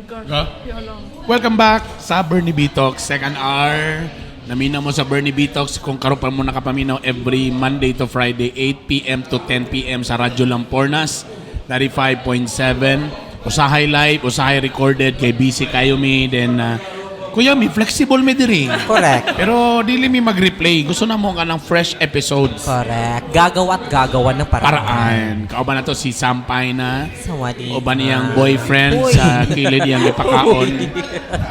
Go. Welcome back sa Bernie B Talks, second hour. Naminaw mo sa Bernie B Talks. Kung karon pa mo nakapaminaw, every Monday to Friday, 8 p.m. to 10 p.m. sa Radyo Lampornas, 95.7. Usahay live, usahay recorded, kay busy kayo mi. Then, kuya mi, flexible mi diri. Correct. Pero dili mi mag-replay. Gusto na mo ka ng fresh episodes. Correct. Gagawa at gagawa ng paraan. Paraan. Kauban na to si Sampay na. Sawadee. O ba niyang boyfriend Uy. Sa kilid niyang ipakaon.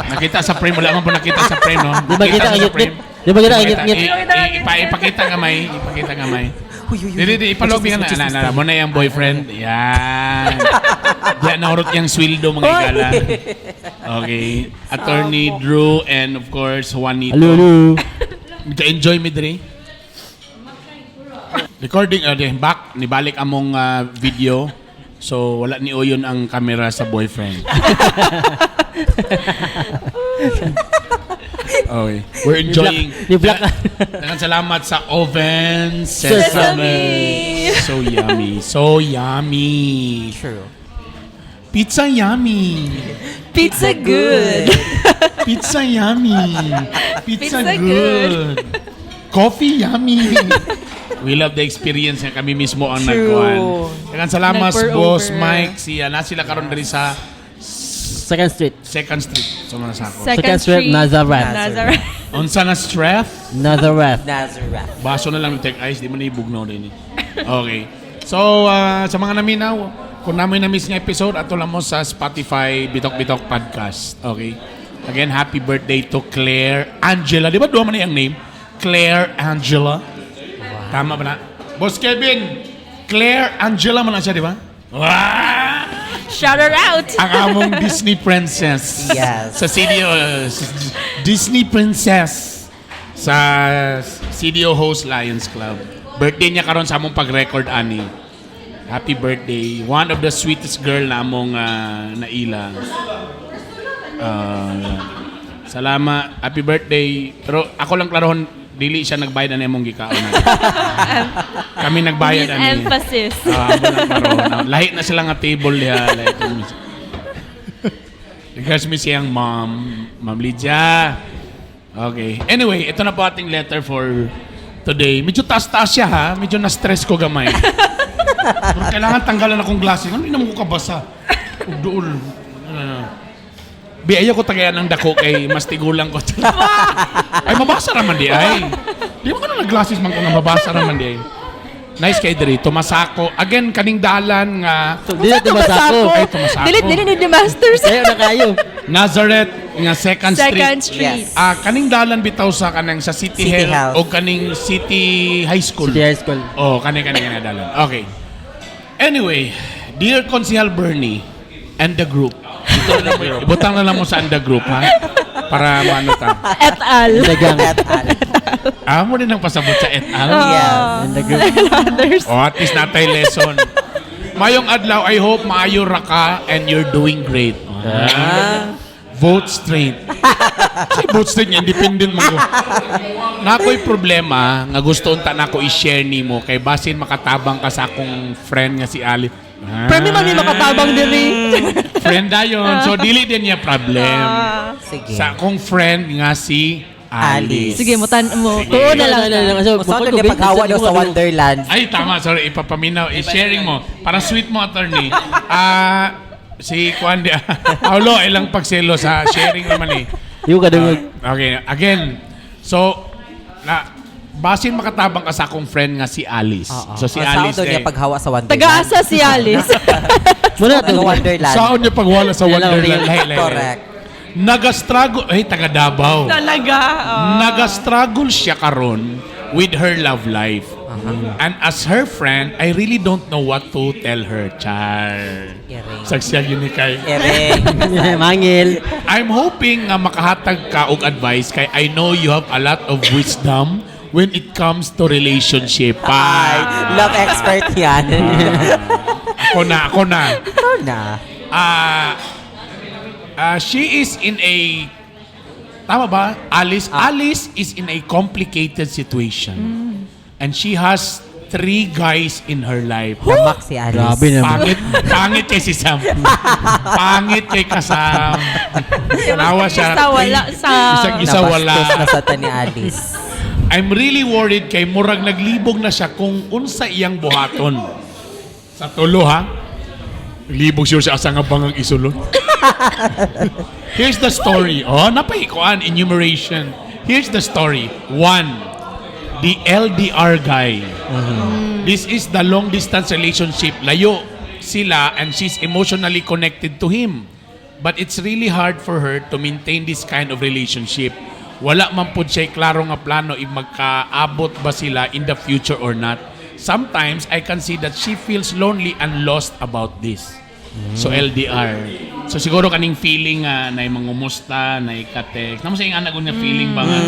Nakita sa frame, wala man po nakita sa frame, no? Di ba kita sa ang ngit-ngit? frame. Di ba kita ang ngit-ngit? Ipakita gamay, ipakita gamay. Uy, uy, uy. Dili, di, ipalobi ka na. Na, na, mo na yung boyfriend. Yan. Diyan nahurot yung sweldo, mga igala. Okay. Attorney Drew and, of course, Juanito. Hello, hello. Ka-enjoy mi diri? Recording, back, nibalik among video. So, wala ni Uyon ang camera sa boyfriend. Okay. We're enjoying. Ni-block. Daghang salamat sa Oven Sesame. Sesame. So yummy. So yummy. True. Pizza yummy. Pizza good. Pizza yummy. Pizza, Pizza good. Coffee yummy. We love the experience nga kami mismo ang True. nagkuhan. Daghang salamat, Nag-pour Boss over. Mike. Siya na sila karon diri sa Second Street. Second Street. So mga sako. Second Second Street, Street. Nazareth. Nazareth. Unsa na stress? Nazareth. Nazareth. Baso na lang yung take ice, di mo na ibugnaw din eh. Okay. So, sa mga naminaw, kung namin na-miss nga episode, ato lang mo sa Spotify, Bitok Bitok Podcast. Okay? Again, happy birthday to Claire Angela. Di ba duha man na yung name? Claire Angela. Tama ba na? Boss Kevin, Claire Angela man na siya, di ba? Wow! Shout her out. Ang among Disney princess. Yes. Sa CDO, Disney princess sa CDO Host Lions Club. Birthday niya karon sa among pag-record ani. Happy birthday. One of the sweetest girl na among naila. Salamat. Happy birthday. Pero ako lang klarohon, dili siya nagbayad ani among gikaon. Kami nagbayad With ani. emphasis. Ah, amo lang klarohon. Lahi na sila nga table diha. Lahi Regards mi siyang mom, Ma'am Lydia. Okay. Anyway, ito na po ating letter for today. Medyo taas-taas siya ha. Medyo na-stress ko gamay. Pero kailangan tanggalan akong glasses. Ano naman ko kabasa? Ug duol. Ano. Bi, ayaw ko tagayan ng dako kay mas tigulang ko. Ay, mabasa raman di ay. Di mo ka na nag-glasses man ko nga mabasa raman di ay. Nice kay diri. Tumasako. Again, kaning dalan nga Di na tumasako. Ay, tumasako. Dili, dili ni the masters. Kayo na kayo. Nazareth nga Second Street. Second Street. Yes. Ah, kaning dalan bitaw sa kanang sa City, City Health, Health. o kaning City High School. City High School. Oh, kaning kaning kaning dalan. Okay. Anyway, dear Konsihal Bernie and the group. Ito na lang mo, ibutang na lang mo sa and the group ha. Para maano ta. Et al. And the gang. Et al. Ah, mo din ang pasabot sa et al. Yes. And the group. Others. Oh, at least natay lesson. Mayong adlaw, I hope maayo ra ka and you're doing great. Ah. Vote straight. Say vote straight nga, independent mo ko. Nako'y problema nga gusto unta nako i-share nimo kay basin makatabang ka sa akong friend nga si Ali. Ah. Pero man may makatabang diri. Friend dayon. So dili din niya problem. Sige. Sa akong friend nga si Alice. Alice. Sige, mo tan mo. Tuo na lang. Na lang. So, Kung saan niya paghawa daw sa Wonderland. Ay, tama. Sorry, ipapaminaw. I-sharing mo. Para sweet mo, attorney. Ah, si Juan de Paulo, ilang pagselo sa sharing naman eh. Yung kadungog. Okay, again. So, na, basin makatabang ka sa akong friend nga si Alice. Oo. So, si Ang Alice saan daw niya eh. paghawa sa Wonderland. Taga-asa si Alice. Muna to. Taga Wonderland. Saan niya pagwala sa Yan lang, Wonderland? real. Lahi, lahi, lahi. Correct. Nagastruggle, ay, taga Davao. Talaga. Oh. Nagastruggle siya karon with her love life. And as her friend, I really don't know what to tell her. Char. Iring. Saksiyag yun ni Kai. Iring. Mangil. I'm hoping nga makahatag ka og advice kay I know you have a lot of wisdom when it comes to relationship. Ay, Ay, love expert yan. ako na, ako na. Ikaw na. Ah, she is in a, tama ba? Alice, Alice is in a complicated situation. And she has three guys in her life. Namak si Alice. Grabe naman. Pangit, pangit kay si Sam. Pangit kay Kasam. Tanawa siya. Isa wala sa Isang isa wala. Nabastos na sa ta ni Alice. I'm really worried kay murag naglibog na siya kung unsa iyang buhaton. Sa tulo ha. Libog siya sa asa nga bangang isulod. Here's the story. Oh, napaikuan enumeration. Here's the story. One, the LDR guy. This is the long distance relationship. Layo sila and she's emotionally connected to him. But it's really hard for her to maintain this kind of relationship. Wala man pud siya klaro nga plano if magkaabot ba sila in the future or not. Sometimes I can see that she feels lonely and lost about this. So LDR. So siguro kaning feeling nga nay mangumusta, nay ka-text. Namo sa iyang anak nga feeling ba nga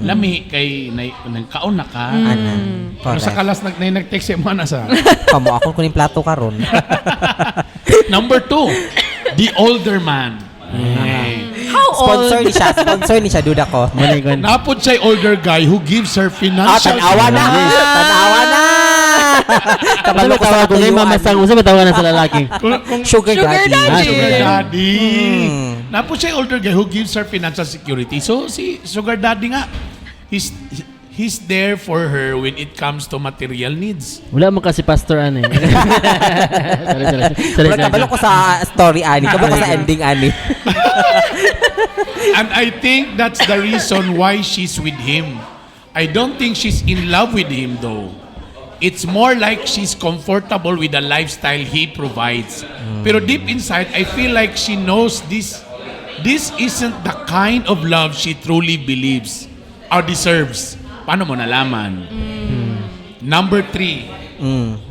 lami kay nay nagkaon na ka. Ana. Pero sa Correct. kalas nag nay nag-text mo na sa. Kamo ako kuning plato karon. Number two, the older man. Ay. How old? Sponsor ni siya. Sponsor ni siya. Duda ko. Manay kon. Napod siya older guy who gives her Ah, financial tanawa na! Tanawa na! Kabalo Kabalo ko sa tawag ko na katuyuan. mama sang unsa ba tawag na sa lalaki? Kung Sugar Sugar daddy. daddy. Ah, sugar daddy. Mm. Napod siya older guy who gives her financial security. So si sugar daddy nga, he's there for her when it comes to material needs. Wala man kasi pastor ano eh. Sorry, sorry. Sorry, Murag sorry. kabalo ko sa story ani. Kabalo ko sa ending ani. And I think that's the reason why she's with him. I don't think she's in love with him though. It's more like she's comfortable with the lifestyle he provides. Pero deep inside, I feel like she knows this isn't the kind of love she truly believes or deserves. Paano mo nalaman? Number three,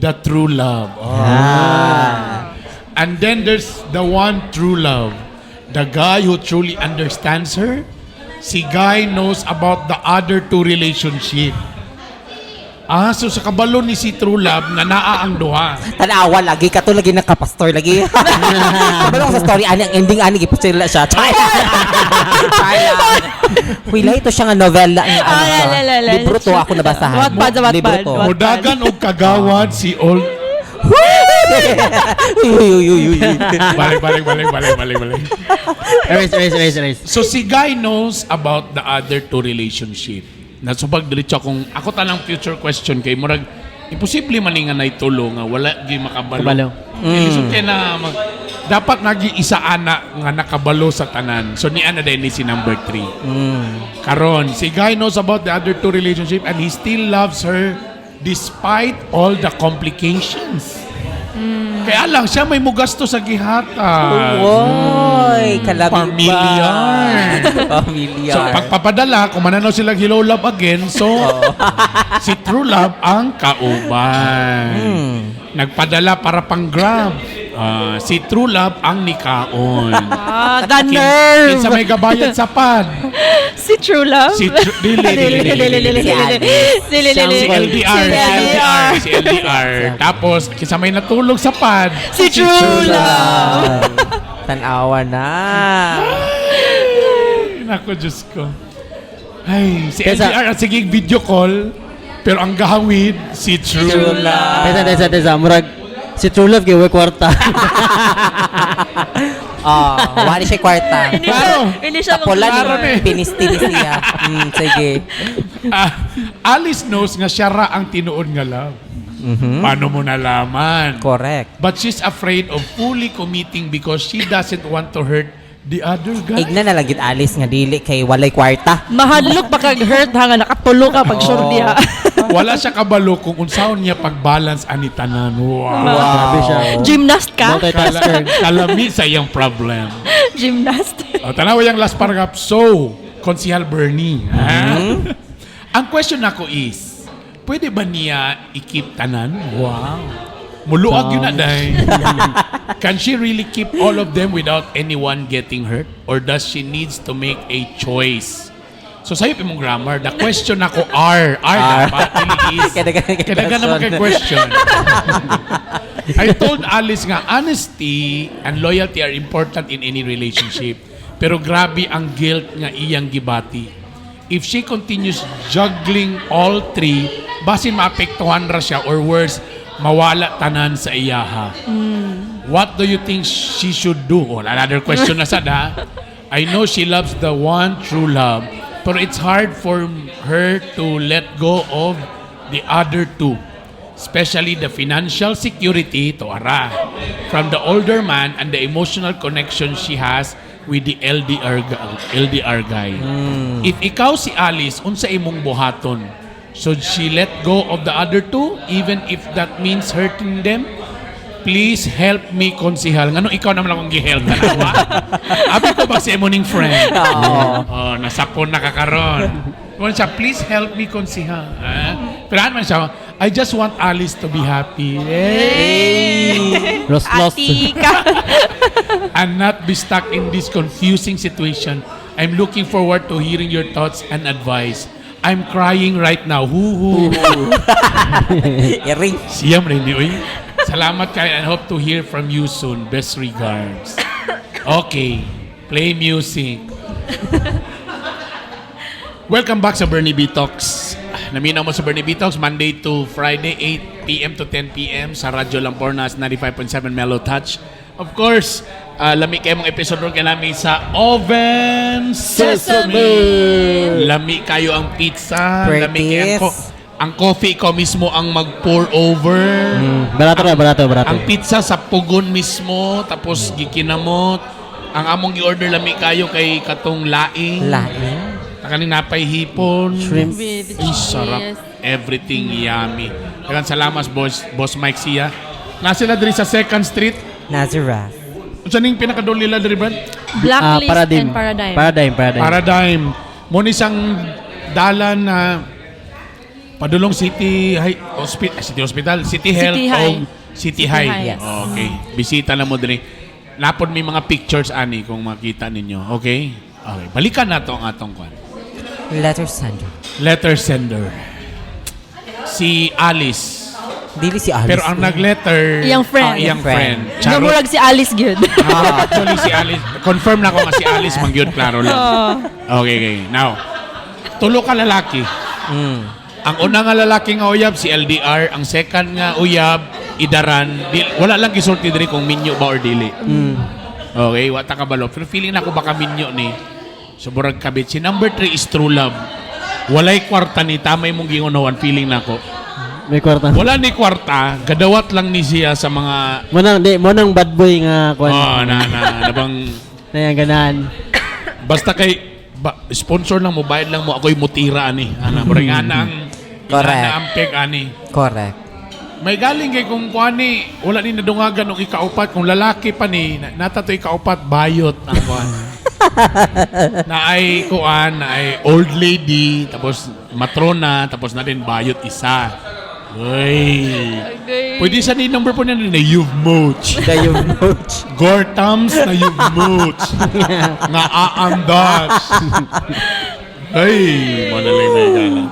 the true love. Oh. And then there's the one true love. The guy who truly understands her. Si guy knows about the other two relationship. Ah, so sa kabalo ni si True Love nga naa ang duha. Tanawa lagi kato lagi nakapastor lagi. Kabalo ko sa story ani ang ending ani gipastor siya. Chay. Chay lang. Uy, lahi to siya nga novela nga ano Ah, siya. la, la, la. Libro to ako nabasahan. Wattpad sa Wattpad. Libro to. Wattpad. Mudagan og kagawad si old. Uy, uy, uy, uy, uy. Balik, balik, balik, balik, balik, balik. Erase, erase, erase, erase. So si guy knows about the other two relationship. Nasubag diretso akong ako tanang future question kay murag imposible man ni nga naitulo nga wala gyud makabalo. Kabalo. Mm. Kay na dapat nagi isa ana nga nakabalo sa tanan. So ni ana din ni si number 3. Karon, si guy knows about the other two relationship and he still loves her despite all the complications. Kaya lang siya may mugasto sa gihatag. Uy, kalabi ba? Familiar. Familiar. So pagpapadala, kung mananaw sila hello love again, so si true love ang kauban. Nagpadala para pang grab. Ah, si true love ang nikaon. Ah, the nerve. Kinsa may gabayad sa pad. Si True Love. Si dili, dili, Dili, dili, dili, dili. Si dili. Dili, Si dili. LDR, Si si LDR, si LDR. Tapos, kinsa may natulog sa pad. Si True Love. Tanawa na. Ay, nako, Diyos ko. Ay, si LDR at sige video call, pero ang gahawid, si True, True love. Tesa, tesa, tesa. Murag, si True Love kay way kwarta. Ah, wala siya kwarta. Hindi siya, Klaro. hindi siya Tapulan Klaro mag- ni. Pinistinis niya. Sige. Ah, Alice knows nga siya ra ang tinuod nga love. Paano mo nalaman? Correct. But she's afraid of fully committing because she doesn't want to hurt the other guy. Igna na lang gid Alice nga dili kay walay kwarta. Mahadlok pa kag hurt ha nga nakatulo ka pag sure diha. Wala siya kabalo kung unsaon niya pagbalance ani tanan. Wow. Grabe siya. Gymnast ka? Multitasker. Kalami sa iyang problem. Gymnast. O, tanawa yung last paragraph. So, Konsihal Bernie. Ha? Ang question nako is, pwede ba niya i-keep tanan? Wow. Muluag yun na, day. Can she really keep all of them without anyone getting hurt? Or does she needs to make a choice? So sa'yo imong grammar, the question nako R. R dapat, dili is. Kaya Kaya naman kay question. I told Alice nga, honesty and loyalty are important in any relationship. Pero grabe ang guilt nga iyang gibati. If she continues juggling all three, Basin maapektuhan ra siya or worse, mawala tanan sa iyaha. What do you think she should do? Oh, another question na sad ha. I know she loves the one true love, but it's hard for her to let go of the other two, especially the financial security to ara from the older man and the emotional connection she has with the LDR guy. If ikaw si Alice, unsa imong buhaton? Should she let go of the other two even if that means hurting them? Please help me, konsihal. Ngano ikaw naman akong gi-help, tanawa? Abi ko ba si imo ning friend? Oo. Oh, nasapon na kakaron. Mo siya, "Please help me, konsihal." Ah, pero ano man siya, "I just want Alice to be happy." Eh. Lost, lost. Atika. And not be stuck in this confusing situation. I'm looking forward to hearing your thoughts and advice. I'm crying right now. Hu hu. Iring. Siyam rin ni uy. Salamat kayo and hope to hear from you soon. Best regards. Okay. Play music. Welcome back sa Bernie B Talks. Naminaw mo sa Bernie B Talks, Monday to Friday, 8 p.m. to 10 p.m. sa Radyo Lampornas 95.7 Mellow Touch. Of course, lami kayo mong episode ron kay nami sa Oven Sesame. Lami kayo ang pizza. Lami kayo ang, ang coffee ko mismo ang mag-pour over. Barato ra, barato, barato. Ang pizza sa pugon mismo, tapos gikinamot. Ang among gi-order lami kayo kay katong laing. Laing. Kaning napay hipon. Shrimp. With Ay, sarap. cheese. Everything yummy. Daghang salamat, boss, Boss Mike Sia. Na sila diri sa Second Street. Nazareth. Unsa ning pinakadol nila diri, Brad? Blacklist Paradigm. and Paradigm. Paradigm, Paradigm. Paradigm. Mo ni siyang dalan na padulong City High Hospital, City Hospital, City Health City High. o City High. High. Yes. Okay. Bisita na mo diri. Napod may mga pictures ani kung makita ninyo. Okay? Okay. Balikan nato ang atong kwan. Letter sender. Letter sender. Si Alice. Dili si Alice. Pero ang nag-letter, Iyang friend. Ah, iyang friend. Friend. Charot. Namurag si Alice gyud. Ah, actually, si Alice, confirm na ko nga si Alice mangyud, klaro lang. Okay. Now, tulo ka lalaki. Ang una nga lalaki nga uyab si LDR, ang second nga uyab idaran. Di, wala lang gisulti diri kung minyo ba or dili. Okay, wa ta kabalo. Pero feeling na ko baka minyo ni. So murag kabit. Si number 3 is true love. Walay kwarta ni, tamay mong gingunawan, feeling nako. May kwarta. Wala ni kwarta, gadawat lang ni siya sa mga Mo nang di mo nang bad boy nga kwan. Oh, na na nabang Na yang ganahan. Basta kay ba, sponsor lang mo, bayad lang mo, ako'y mutira ani. Ana, murag ana ang Correct. ana ang peg ani. Correct. May galing kay kung kuani, wala ni nadungagan og ikaupat, kung lalaki pa ni, nata to ikaupat, bayot ang kuan. Na ay kuan, na ay old lady, tapos matrona, tapos na din bayot isa. Uy. Pwede sa ni number po niya na you've mooch. The Mooch. Gortams na you've mooch. Nga aandas. Ay, mo na lang may gala.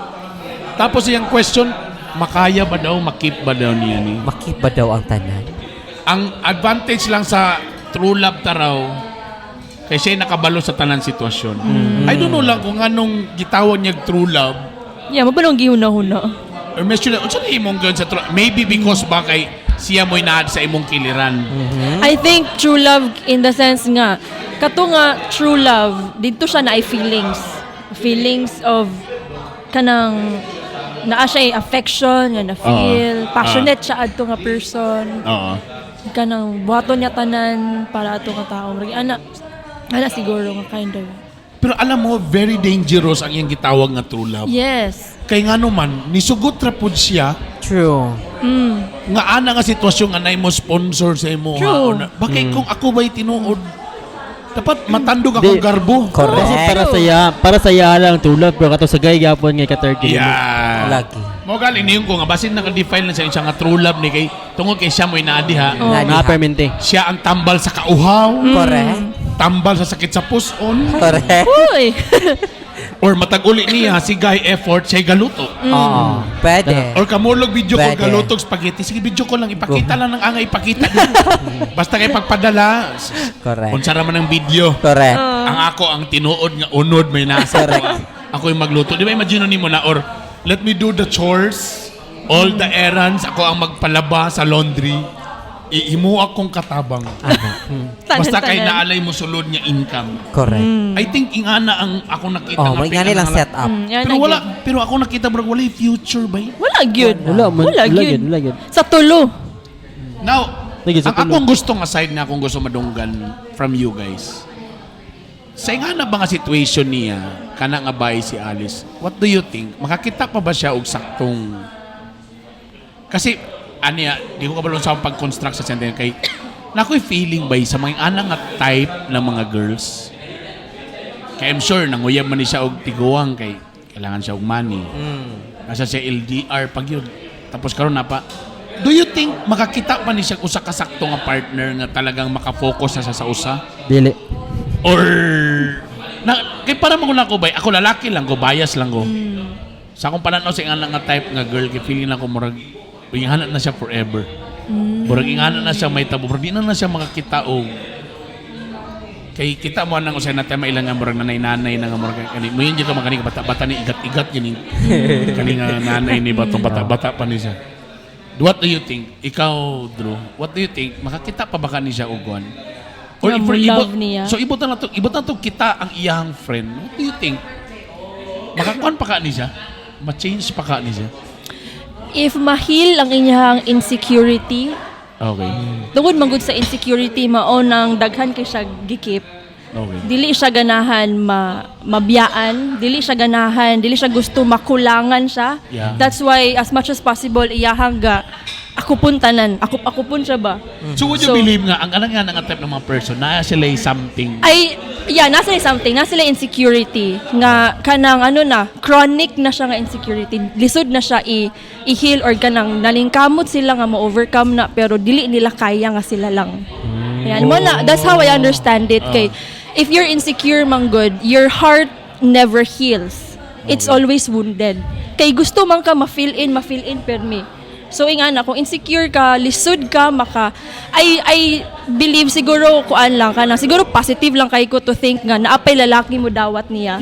Tapos iyang question, makaya ba daw, makip ba daw niya ni? Makip ba daw ang tanan? Ang advantage lang sa true love taraw, kay siya nakabalo sa tanan sitwasyon. I don't know lang kung anong gitawag niya true love. Yeah, mabalong gihuna-huna. Or medyo na, unsa na imong gawin sa true? Maybe because ba kay siya mo'y naad sa imong kiliran. I think true love in the sense nga kato nga true love dito siya na ay feelings. Feelings of kanang naa siya affection nga na feel, passionate siya adto nga person. Kanang buhaton niya tanan para ato nga tao. Murag ana ana siguro nga kind of. Pero alam mo, very dangerous ang iyang gitawag nga true love. Yes. Kay nga naman, nisugot ra pud siya True. Nga ana nga sitwasyon nga nay mo sponsor sa imo. True. Ha, bakit kung ako ba'y tinuod, dapat matandog akong Di- garbo. Correct. Kasi para sa iya lang tulad pero kato sa gay gyapon nga ka third Yeah. Lagi. Mo galing niyon ko nga basin naka-define lang sa siya nga true love ni kay tungod kay siya mo'y naadi ha. Oh. Nadi Nga ha. permente. Siya ang tambal sa kauhaw, Correct. Tambal sa sakit sa puson, Correct. Uy. Or matag-uli niya si guy effort siya galuto. Oo. Pwede. Or kamulog video ko Pwede. galutog spaghetti. Sige, video ko lang, ipakita lang ng angay, ipakita. Basta kay pagpadala. Correct. Unsa ra man ang video. Correct. Ang ako ang tinuod nga unod may nasa ko. Correct. Ako yung magluto. Di ba imagine nimo na or let me do the chores. All the errands, ako ang magpalaba sa laundry. Iimo akong katabang. Basta kay Tanan-tanan. naalay mo sulod nga income. Correct. I think ingana ang ako nakita Oh, nga may nga nilang pinaka- set up. Yan Pero na wala, gyud. pero ako nakita bro, wala future ba? Wala gyud. Wala man. Wala Wala gyud. gyud, wala gyud. Sa tulo. Now, Lagi sa ang tulo. akong gusto nga side na akong gusto madunggan from you guys. Sa nga na ba nga situation niya, kana nga bay si Alice, what do you think? Makakita pa ba siya og saktong? Kasi, aniya, di ko kabalo sa akong pag-construct sa sentence kay nakoy feeling ba sa mga ana nga type ng mga girls. Kay I'm sure nanguyab man ni siya og tiguang kay kailangan siya og money. Nasa siya LDR pag yun. Tapos karon na pa. Do you think makakita pa ni siya usa ka sakto nga partner nga talagang makafocus na siya sa usa? Dili. Or na kay para mo ko bay, ako lalaki lang ko, bias lang ko. Sa akong pananaw sa ingana nga type nga girl kay feeling na ko murag ingana na siya forever. Murag ingana na siya may tabo, murag di na na siya makakita og kay kita mo nang usay natin mailan nga murag nanay-nanay na nga murag kani mo yun ka makani bata-bata ni igat-igat gini kani nga nanay ni batong bata-bata pa ni siya. What do you think? Ikaw, Drew, what do you think? Makakita pa ba ka ni siya og kuan? Or Nga if mo ibot, love niya. So ibot na to kita ang iyang friend. What do you think? Makakuan pa ka ni siya? Ma-change pa ka ni siya? If ma-heal ang inyang insecurity, tungod man gud sa insecurity mao nang daghan kay siya gikip. Dili siya ganahan mabiyaan, dili siya ganahan, dili siya gusto makulangan siya. That's why as much as possible iyahang ga ako pun tanan, ako ako pun siya ba. So would you So- believe nga ang anang nga nga type ng mga person na sila something? Ay, yeah, nasa sila something, nasa sila insecurity nga kanang ano na, chronic na siya nga insecurity. Lisod na siya i-heal or kanang nalingkamot sila nga ma-overcome na pero dili nila kaya nga sila lang. Yan mo na, that's how I understand it kay if you're insecure man good, your heart never heals. It's always wounded. Kay gusto man ka ma-fill in permi. So ingana kung insecure ka, lisod ka maka I believe siguro kuan lang kana siguro positive lang kay ko to think nga naapay lalaki mo dawat niya.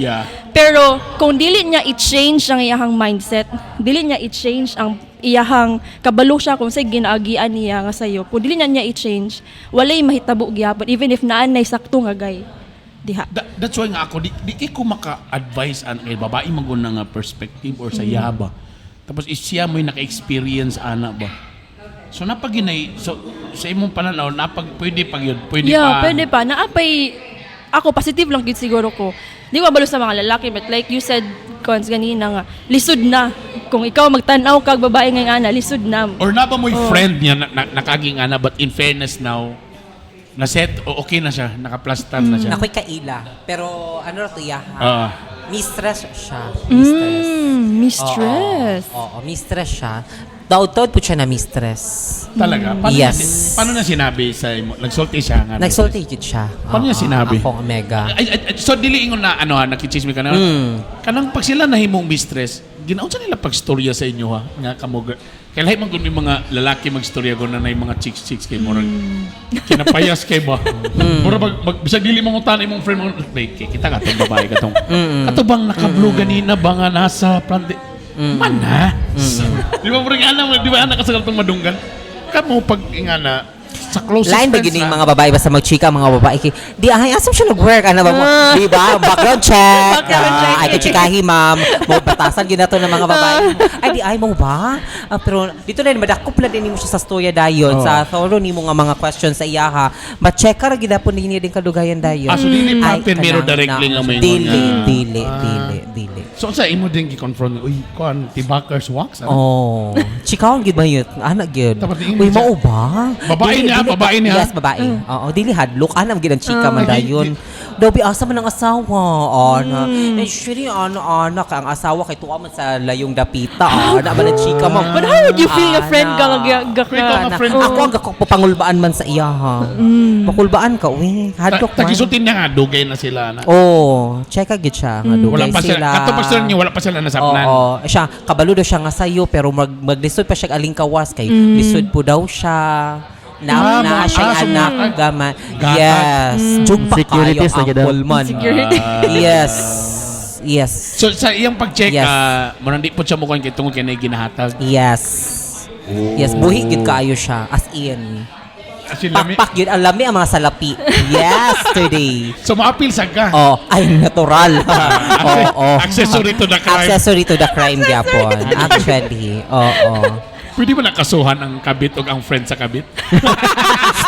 Pero kung dili niya i-change ang iyahang mindset, dili niya i-change ang iyahang kabalo siya kung say ginaagian niya nga sayo. Kung dili na niya i-change, walay mahitabo gyapon even if naa nay sakto nga gay diha. That's why nga ako di kay ko maka-advise ang kay babae man gud na nga perspective or sa yaba. Tapos is siya mo'y naka-experience ana ba. So napaginay so sa imong pananaw napag pwede pag yun, pwede Yeah, pa. pwede pa. Naapay, ako, positive lang gid siguro ko. Di ko abalo sa mga lalaki, but like you said, Cons, ganina nga, lisod na. Kung ikaw magtanaw kag babae nga ana, lisod na. Or na ba mo'y Oh. friend niya na nakaging ana but in fairness now na set o okay na siya, nakaplastar na siya. Ako'y kaila. Pero ano ra to iya ha? Ah. Mistress siya. Mistress. Mistress. Oo, oo, mistress siya. Daod-taod po siya na mistress. Talaga? Paano Yes. Niya, paano na sinabi sa imo? Nagsulti siya nga. Nagsulti jud siya. Paano niya Oo, sinabi? Akong omega. Ay, ay, ay, so dili ingon na ano ha, nakichismi ka na. Kanang pag sila nahimong mistress, ginaunsa nila pagstorya sa inyo ha nga kamo kay lahi man gud may mga lalaki magstorya ko na nay mga chicks chicks kay murag kinapayas kay ba. Murag mag bisag dili mo ngutan imong friend mo, "Wait, kay kita katong babae katong. Kato bang naka-blue ganina ba nga nasa plante?" Man ha. Di ba murag ana di ba ana ka sa katong madunggan? Kamo pag ingana sa closest Line ba friends yun yung na- mga babae basta magchika ang mga babae kay di ay asam siya nag-work ano ba mo di ba background check? Background check. Ay chikahi ma'am mo batasan gyud nato ng mga babae ay di ay mo ba? Ah, pero dito na madakop na din nimo siya sa storya dayon Oh. sa thorough nimo nga mga questions sa iyaha ma-check ra gyud po niya din kadugayan dayon. Ah, so dili pa Ay, pero kanang directly na- nga may dili nga. dili Ah. dili dili. So sa imo din gi-confront, uy, kuan tibakers wax. Ano? Oh, chikaon gyud ba yun? Ana gyud. Tapos di- Uy, mao ba? Babae Dili- niya, dili babae niya. Yes, babae. Oo, dili hadlok ana gyud ang chika man dayon. Daw bi asa man ang asawa. Ana. Eh, surely ano ana ka ang asawa kay tuwa man sa layong dapita. Ana man ang chika man. But how would you feel nga friend ka nga ga Kung ikaw nga Ana. friend Ako ang gakopangulbaan man sa iya ha. Pakulbaan ka uy. Hadlok man. Tagisultin niya nga dugay na sila na. Oh, check gyud siya nga dugay Wala pa sila. sila. Kato pa sila niya, wala pa sila nasapnan. Oo, siya kabalo daw siya nga sayo pero maglisod pa siya aling kawas kay lisod po daw siya. Na Ah, na siya ah, so anak gama. gatat. Yes, jug pa kayo Securities ang na gid daw. man. Security. Yes. Yes. So sa iyang pag-check, Yes. murang di po siya mukuan kay tungod kay nay ginahatag. Yes. Yes, buhi gid kaayo siya as in. As in, lami. Pakpak yun, ang lami ang mga salapi. Yes, today. So maapil sa ka. Oh, ay natural. Oo. Accessory to the crime. Accessory to the crime gyapon. Actually, oo. Pwede ba nakasuhan ang kabit o ang friend sa kabit?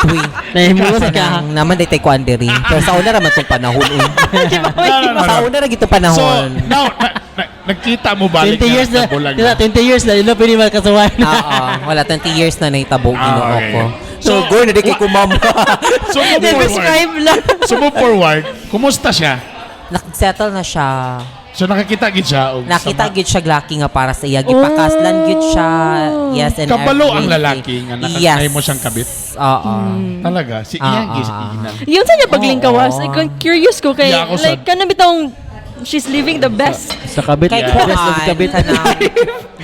Tuy. Nahimo sa ka. Kanang naman day tay kuan diri. Pero sa una ra man tong panahon. Eh. No. Sa una ra gitong So, panahon. now, nagkita mo balik 20 years na. bulag Diba, 20 years na. Ilo, pwede makasuhan. Oo, wala 20 years na nahitabo Ah, Ginoo okay. ko. So, So, go na di kay kumam. So, move forward. Describe lang. So, move forward. Kumusta siya? Nag-settle na siya. So, nakakita gid siya? Og Nakita sama- gid siya laki nga para sa iya gipakaslan gid siya. Yes and Kabalo ang everything. lalaki nga mo siyang kabit? Oo. Talaga? Si Ah, iya gis ah. ina. Yun sa niya paglingkawas. Oo. Like, curious ko kay, Yeah, ako like, kanang bitong, she's living the best. Sa kabit. Kay Yeah. Best of kuan kabit. kanang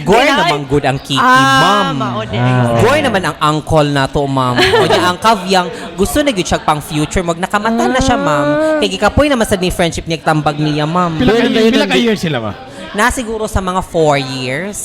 Gore naman good ang kiki, ma'am. mao di. Gore naman ang angkol na to, ma'am. O niya ang kavyang gusto na gyud siya pang future. Mag nakamata na siya, ma'am. Kay gikapoy naman sad ni friendship niya tambag niya, ma'am. Pila ka, Doon na yun pila ang- ka years sila ba? Na siguro sa mga 4 years.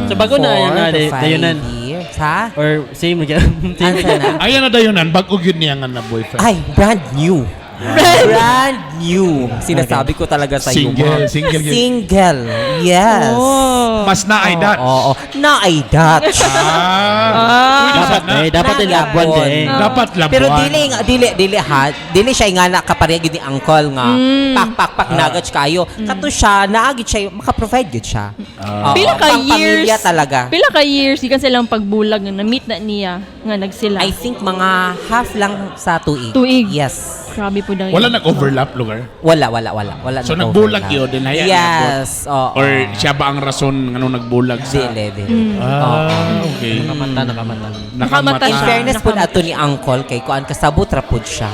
So bago na Four yun na, to five dayunan. years, ha? Or same again. Same Ansa na? Ayan na dayunan, bago yun niya nga na boyfriend. Ay, brand new. Brand new. Sinasabi ko talaga sa iyo. Single, ma'am. single yun. Single. Yes. Oh. Mas na ay that. Oo. Na ay Dutch. Ah. Pwede Dapat sana. eh, dapat Na- labuan Yapon. eh. Dapat labuan. Pero dili dili dili ha, dili siya nga na kapareha gyud ni uncle nga pak pak pak nagats kayo. Kato siya naagid siya maka-provide gyud siya. Oo, Pila ka pang years. pamilya talaga. Pila ka years gikan silang pagbulag nga na-meet na niya nga nagsila. I think mga half lang sa tuig. Tuig. Yes. Grabe po dahil. Wala nag-overlap lugar. Wala wala wala wala. So nag-overlap. nagbulag yun, din hayaan Yes. Oo. Or siya ba ang rason nga nung nagbulag sa... Dili dili. Ah, okay. Nakamata, nakamata. Nakamata In siya. fairness po ato ni uncle kay kuan kasabot ra pud siya.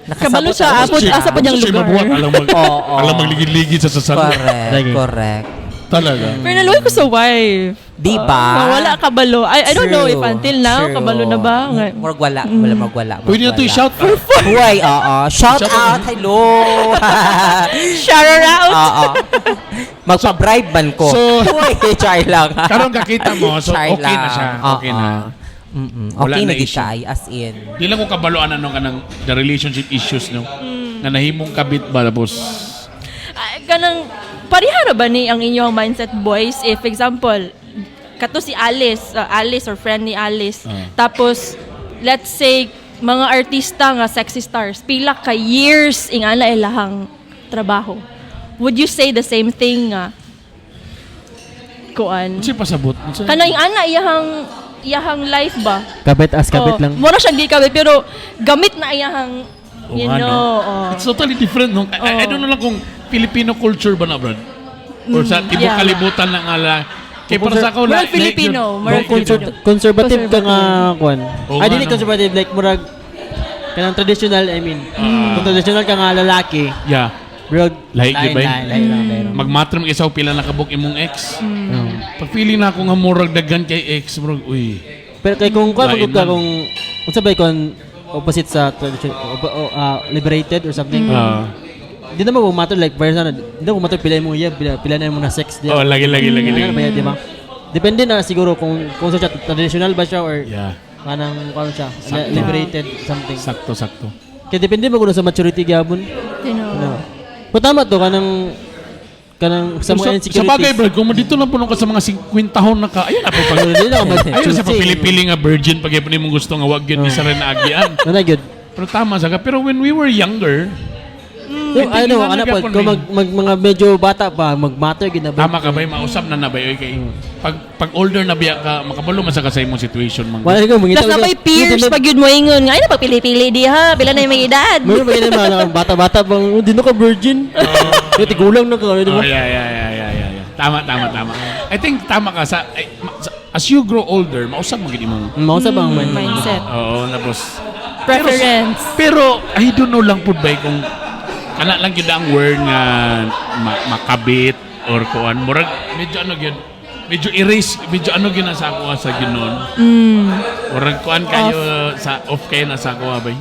Kabalo siya, ra apod, pud asa pa niyang Siya lugar. mabuhat, alam mag, Oo. alam magligid-ligid sa sasakyan. Correct, Lagi. correct. Talaga. Pero naluoy ko sa wife. Di ba? Wala kabalo. I don't know if True, until now, true. kabalo na ba? Nga. Murag wala, wala murag wala. murag Pwede na to wala. i-shout out. Huway, oo. Shout Shout out, hello. Shout her out! Oo. Magpa-bribe man ko. So- Huway, char lang. Karon kakita mo, so Char okay na lang. siya. Okay Oo. na. Wala Okay na na gid issue. siya, ay, as in. Di lang ko kabaloan ano ka ng the relationship issues no. Na nahimong kabit ba tapos Ah, kanang pareha ra ba ni ang inyong mindset boys if example kato si Alice, Alice or friend ni Alice, tapos let's say mga artista nga sexy stars pila ka years ingana ilahang trabaho, would you say the same thing nga kuan Unsa pasabot? Unsa? kanang ingana iyahang iyahang life ba? Kabit as kabit Oh, lang. mura siyang di kabit pero gamit na iyahang Oo you nga, know, no? oh. It's totally different no. I don't know lang kung Filipino culture ba na brad. Or sa tibok yeah. kalibutan ng ala. Kay para sa ako Murag Filipino, murag Kung conservative ka nga kuan. Oo Ay nga, dili no. conservative like murag kanang traditional I mean. Kung traditional ka nga lalaki, Yeah. murag Lahi gyud ba? Lahi, lahi lang, lahi lang. Magmatram isaw pila nakabuk imong ex. Oo. Pag feeling na ako nga murag daghan kay ex, murag uy. Pero kay kung kuan Lain magud ka man. kung unsa ba kon opposite sa tradition liberated or something. Di na mo matter like vice na di na mo matter pila mo iya pila, pila na mo na sex di. Oh, lagi lagi lagi Ano lagi. ba yan, di ba? Depende na siguro kung sa siya traditional ba siya or Yeah. kanang kuan siya Sakto. liberated something. Sakto sakto. Kaya depende mo kuno sa maturity gyapon. You know. Ano. Pero tama to kanang kanang sa mga insecurities. Sa bagay, bro, kung dito lang puno ka sa mga 50 taon na ka, ayun na po pag... Hindi na ako mag- Ayun sa choosing. papili-pili nga virgin pag ipon mong gusto nga wag yun isa rin na agian. Ano gyud? Pero tama sa ka. Pero when we were younger, Yung I think ano, yun ang ano po, nagyapon kung eh. mag mga medyo bata pa, mag-matter gyud na ba? tama ka ba? Mausap na na ba? Oy, kay, pag older na biya ka, makabalo man sa ka sa imong situation. Mang. Wala ko mangita. Tapos na may peers pag yun mo ingon nga, ay na pagpili-pili di ha, pila na yung may edad. Meron ba yun mga bata-bata bang, oh, di na ka virgin. Oh. Tigulang na ka, di ba? Oh, yeah. Tama, tama, tama. I think tama ka sa, ay, as you grow older, mausap mo gid imong. Mausap ang man. Mindset. Oo, tapos Preference. Pero I don't know lang pud bay kung kana lang gyud ang word nga makabit or kuan murag medyo ano gyud medyo erase medyo ano gyud na sa ako sa ginon. Murag kuan kayo sa off kayo na sa ako bay.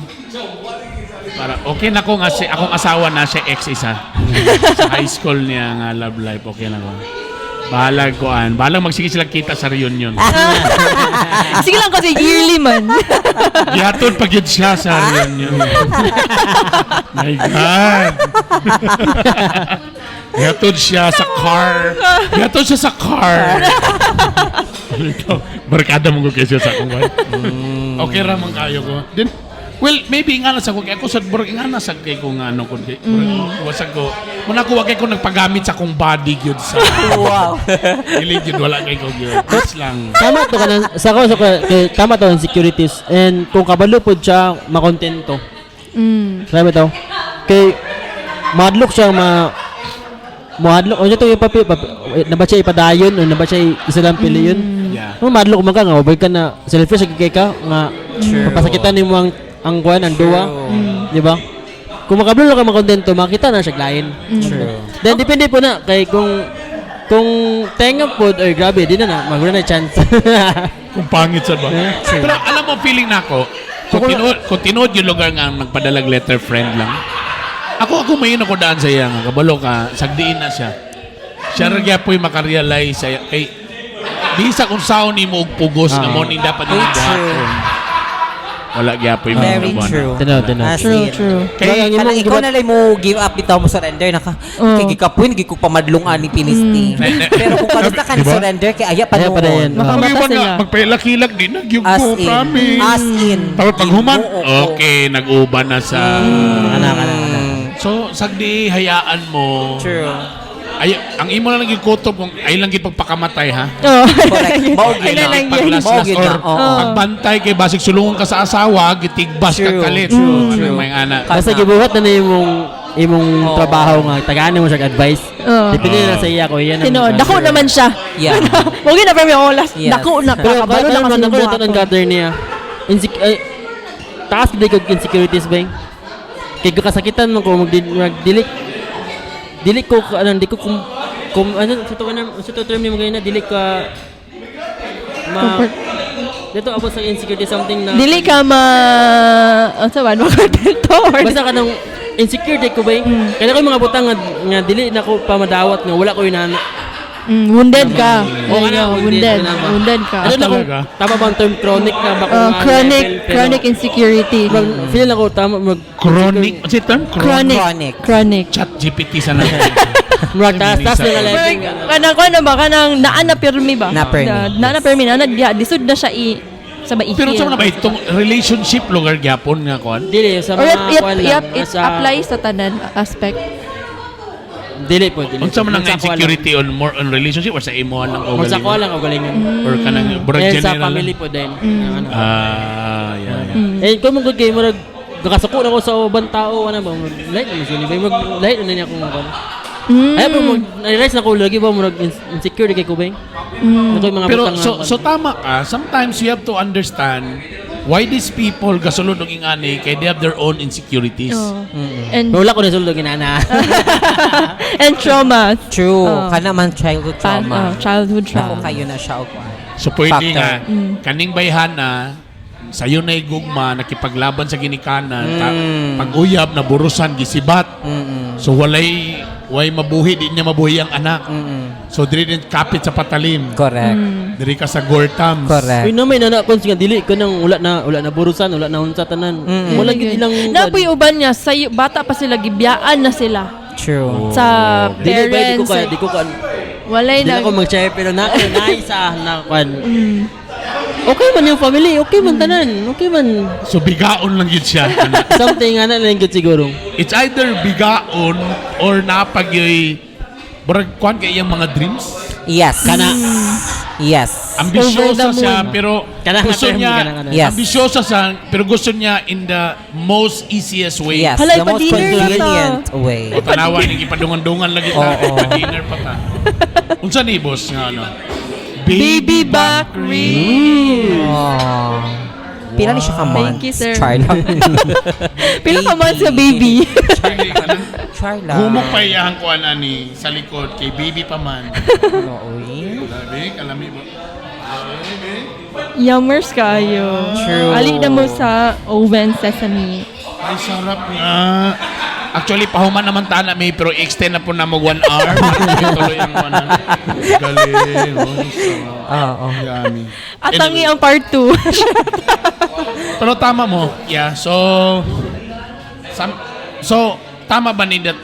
Para okay na ko nga si akong asawa na siya ex isa. Sa high school niya nga love life, okay na ko. Bahalag koan. Bahalag magsige sila kita sa reunion. Sige lang kasi yearly man. Gihatod pag yun siya sa reunion. My God. Gihatod siya sa car. Gihatod siya sa car. Ikaw, barkada mo ko kaysa sa akong wife. Okay ra man kayo ko. Then, well, maybe nga na sa ko kay ako sa burag nga na sa kay ko nga ano ko. Wasag ko. Muna ko wa kay ko nagpagamit sa akong body gyud sa dili gyud, wala kay ko gyud. That's lang. Tama to kanang sa ko sa kay, tama to insecurities and kung kabalo pod siya makontento. Grabe to. Kay madlok siya ma muadlok o to ipapi papi, na ba siya ipadayon o na ba siya isa lang piliyon. No, madlok man ka nga ubay ka na selfish kay ka nga papasakitan nimo ang kuan ang duwa, di ba? Kung makabalo ka makontento, makita na siya lain. Then depende po na kay kung tenga pod ay grabe di na na magura na chance. Kung pangit sa ba. Pero alam mo, feeling na ako, kung tinuod yung lugar nga ang nagpadalag letter friend lang, ako mayon ako daan sa iya nga, kabalo ka, sagdiin na siya. Siya ra gyapoy makarealize sa iya. Kay, di sa kung saon ni mo og pugos nga mo ni dapat ni buhaton. Wala gyapoy mo. Very true. Tinaw, tinaw. As True, in. true. Kay, Ang Kanang imong ikaw na lang mo give up bitaw mo surrender na ka. Kay gikapuin gid ko pamadlong ani pinisti. Pero kung kanusta ka ni Diba? surrender kay aya pa Aya pa noon. dayon. Makamata Pag iwan sila. nga, magpailak-hilak di nagyug As ko, in. promise. As in. Tapos pag human, Ginoo ko. okay, nag-uban na sa. Ana kana kana. So, sagdi, hayaan mo. True. Ay, ang imo lang naging kutob kung ay lang gid pagpakamatay ha. Oh. Correct. Mao gyud Ay, na. lang yun. Paglaslas Mao gyud or na, oo. pagbantay kay basig sulungon ka sa asawa, gitigbas ka True. kalit. True. Ano True. may ana. Basta gibuhat na na imong imong trabaho nga tagaan mo siya advice. Oo. Depende na sa iya ko yan. ang- Tinuod. Dako naman siya. Yeah. Huwag na pero yung olas. Yes. Dako na. Pero Kakabalo na karon kasi man yung ako buhaton. na cutter niya. Ay, taas gid ko insecurities ba? Kay kasakitan man ko magdili dili ko ano di ko kung ano sa to kana sa to term nimo ganina dili ka ma Comfort. dito about sa insecurity something na Dili ka ma. Ano sa ba? Makontento? Basta ka nang insecure di ko ba? Kaya ko yung mga butang nga dili na ko pa madawat nga wala ko inana. Wounded ka. Oo, There you ano, go. Wounded. kana ba? Wounded ka. Ano na kung Talaga? tama ba ang term chronic na ba kung ano Chronic, level, pero chronic insecurity. Feel ako tama mag Chronic, what's it term? Chronic. Chronic. Chronic. Chronic. Chat GPT sa na. Murag taas taas na nga level. Parang, kanang ko na ba? Kanang naan na pirmi ba? Na pirmi. Na, na pirmi. Na, na, disod na siya i sa ba Pero sa mga ba itong relationship lugar gyapon nga kon? Dili sa Or mga it, kuan it, lang, it sa- applies sa tanan aspect. Dili po, dili. Unsa man ang Sa kuan lang. insecurity on more on relationship or sa imo lang o Murag sa kuan lang kaugalingon. Or kanang murag And sa general family lang? po din. Ano. Ah, yeah. Eh kung mong good kay murag nakasuko na ko sa ubang tao ano ba murag light na man ba murag light na niya akong kuan. Ay pero murag na-realize na ko lagi ba murag insecure di kay ko ba? Nakoy mga Pero butang so nga- so tama ka, sometimes you have to understand why these people gasulod og ingani kay they have their own insecurities. Oh. And Pero wala ko nasulod ginana. and traumas. True. Oh. Kana man childhood trauma. Oh, childhood Ako trauma. kayo na siya og kuan. So pwede Factor. nga kaning bayhana sayo na gugma nakipaglaban sa ginikanan pag-uyab na burusan gisibat. So walay way mabuhi di niya mabuhi ang anak. So diri din kapit sa patalim. Correct. Diri ka sa Gortams. Correct. Uy, no may nana kon nga dili ko nang wala na burusan, wala na unsa tanan. Wala gid ilang Napoy uban niya, sayo, bata pa sila, gibiyaan na sila. True. Sa Dili ba di ko parents. ka di ko ka Walay di na. na ko mag-share pero na na isa na kwan. Okay man yung family, okay man tanan, okay man. So bigaon lang yun siya. Anak. Something ana lang gid siguro. It's either bigaon or napagyoy murag kuan kay iyang mga dreams. Yes. Kana Yes. Ambisyosa Over the siya moon. pero Kana nga gusto term, niya kana nga. Yes. ambisyosa siya pero gusto niya in the most easiest way. Yes. Halay, The most pa-dinner na ta. convenient way. O tanawa ning ipadungan-dungan lagi ta. Oo. Pa-dinner pa ta. Unsa ni boss nga ano? Baby back rib. Oh. Pila ni siya ka months? Thank you, sir. Char lang. Pila ka months sa baby? Char lang. Humok pa iyang kuan ani sa likod kay baby pa man. Oo, eh. Grabe, kalami mo. Grabe. Yummers kayo. True. Ali na mo sa oven sesame. Ay, sarap nga. Actually, pahuman naman ta na may pero extend na po na mag 1 hour. Tuloy ang one. Galing. Oh, sarap. Oo. Yummy. Atangi ang part 2. Pero tama mo. Yeah, so so tama ba ni that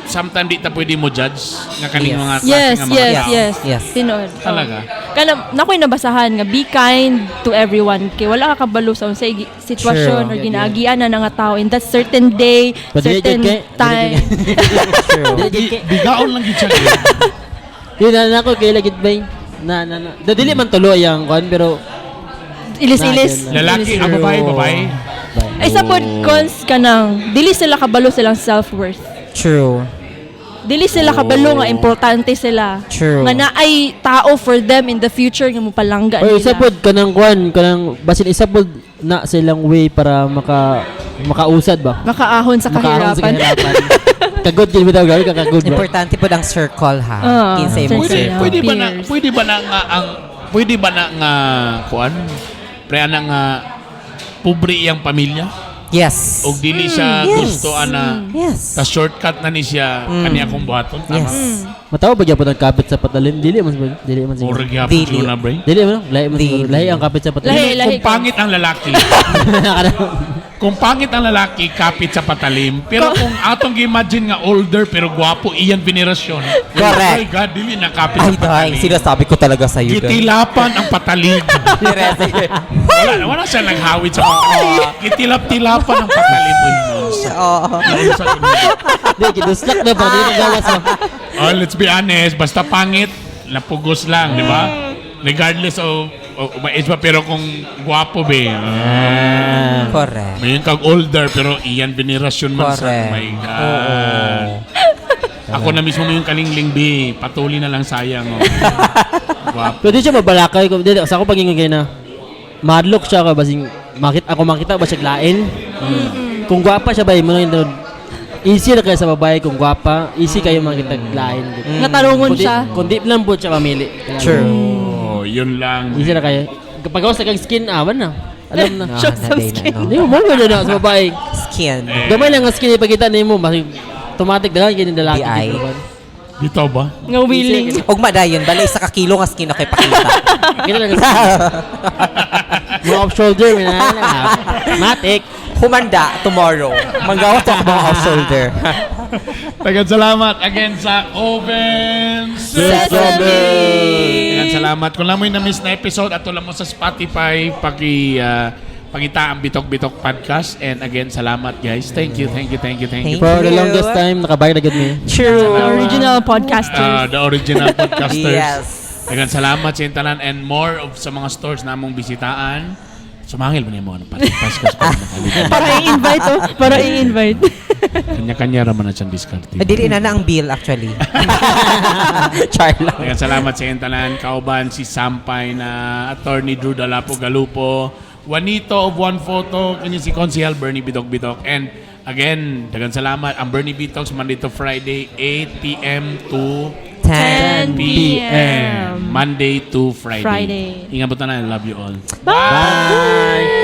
sometimes di ta pwede mo judge nga kaning mga klase Yes, nga mga yes, tao? yes. Tinuod. Talaga? Kana nakoy nabasahan nga be kind to everyone kay wala ka kabalo sa unsay sitwasyon True. or ginaagian na nga tao in that certain day, But dili certain jud kay- time. True. Dili jud kay- Bigaon lang gid siya. Eh. Yun na ako kay lagit bay. Na na na. Da, dili man tulo ang kuan pero Ilis-ilis. Lalaki, ang babae, babae. Ay sa pod cons kanang dili sila kabalo silang self-worth. True. Dili sila kabalo nga importante sila. True. Nga naay tao for them in the future nga mopalangga Oy, nila. isa pod kanang kuan kanang basin isa pod na silang way para makausad ba. Makaahon sa Makaahon sa kahirapan. kahirapan. Kagod gid bitaw gawi ka kagod ba. Importante po ang circle ha. Ah, Kinsay mo Pwede, circle. circle. pwede ba na Peers. pwede ba na nga ang pwede ba na nga kuan? Pre ana nga pobre iyang pamilya Yes. og dili siya gusto ana Yes. ta shortcut na ni siya kani akong buhaton, tama? Yes. Matawa ba gyapon ang kapit sa patalim? Dili man siguro. Murag gyapon Dili. siguro na bre. Dili man, lahi man siguro. Dili. Lahi ang kapit sa patalim. Lahi, lahi. Kung pangit ang lalaki, kung pangit ang lalaki, kapit sa patalim. Pero kung atong gi-imagine nga older pero gwapo iyan venerasyon. Correct. Oh my God, dili na kapit sa Ay, dahil patalim. sinasabi ko talaga sa'yo. Dahil. Gitilapan ang patalim. Wala, wala siya naghawid sa patalim. Gitilap-tilapan ang patalim. Uy, no. Oo. Di kiduslak na pa dili magawas ba. Oh, let's be honest, basta pangit, napugos lang, di ba? Regardless of my age pa, pero kung gwapo be. Ah. Correct. May kag older pero iyan venerasyon man sa Correct. my God. Ako na mismo may yung kalingling B. Patuli na lang sayang. Oh. Gwapo. Pero di siya mabalakay ko. Di sa ako pagingon kay na madlock siya ka basing makita ako makita ba siya lain. Kung gwapa siya ba mo nang inod. Easy ra kaya sa babae kung gwapa, easy kayo makita lain. Nga tarungon Kundi, siya. kundi lang po siya mamili. True. Oh, yun lang. Easy ra kayo. Kapag sa kag skin awan na. Alam na. Ah, Show some na, day na, skin. no? Hindi mo mo na sa babae. Skin. Eh. Gamay lang ang skin ipakita nimo, mas automatic dala kini lalaki Di ay. gid ba. Dito ba? Nga willing. Ug madayon, bali isa ka kilo nga skin ako ipakita. Kita lang ang skin. Mga off shoulder may na. Matik. Humanda tomorrow. Manggawa to ako mga off shoulder. Tagan salamat again sa Open Sesame! Tagan salamat. Kung lang mo yung na-miss na episode, ato lang mo sa Spotify, pangita ang Bitok Bitok Podcast. And again, salamat guys. Thank you, thank you, thank you, thank you. Thank For the you. longest time nakabayad na gud mi. True. The original podcasters. The original podcasters. Yes. Daghang salamat sa intanan and more of sa mga stores namong bisitaan. Sumangil ba niyo mo ano podcast pa Para i-invite oh. Para i-invite. Kanya-kanya raman na siyang diskarte. Eh, dili na na ang bill actually. Char lang. Daghang salamat sa intanan. Kauban si Sampay na Attorney Drew Dalapo Galupo, Juanito of One Photo, kanya si Consihal Bernie Bitok Bitok. And again, daghang salamat. Ang Bernie Bitoks Monday to Friday, 8 p.m. to 10 10 p.m. Monday to Friday. Friday. Ingat po tanan. I love you all. Bye!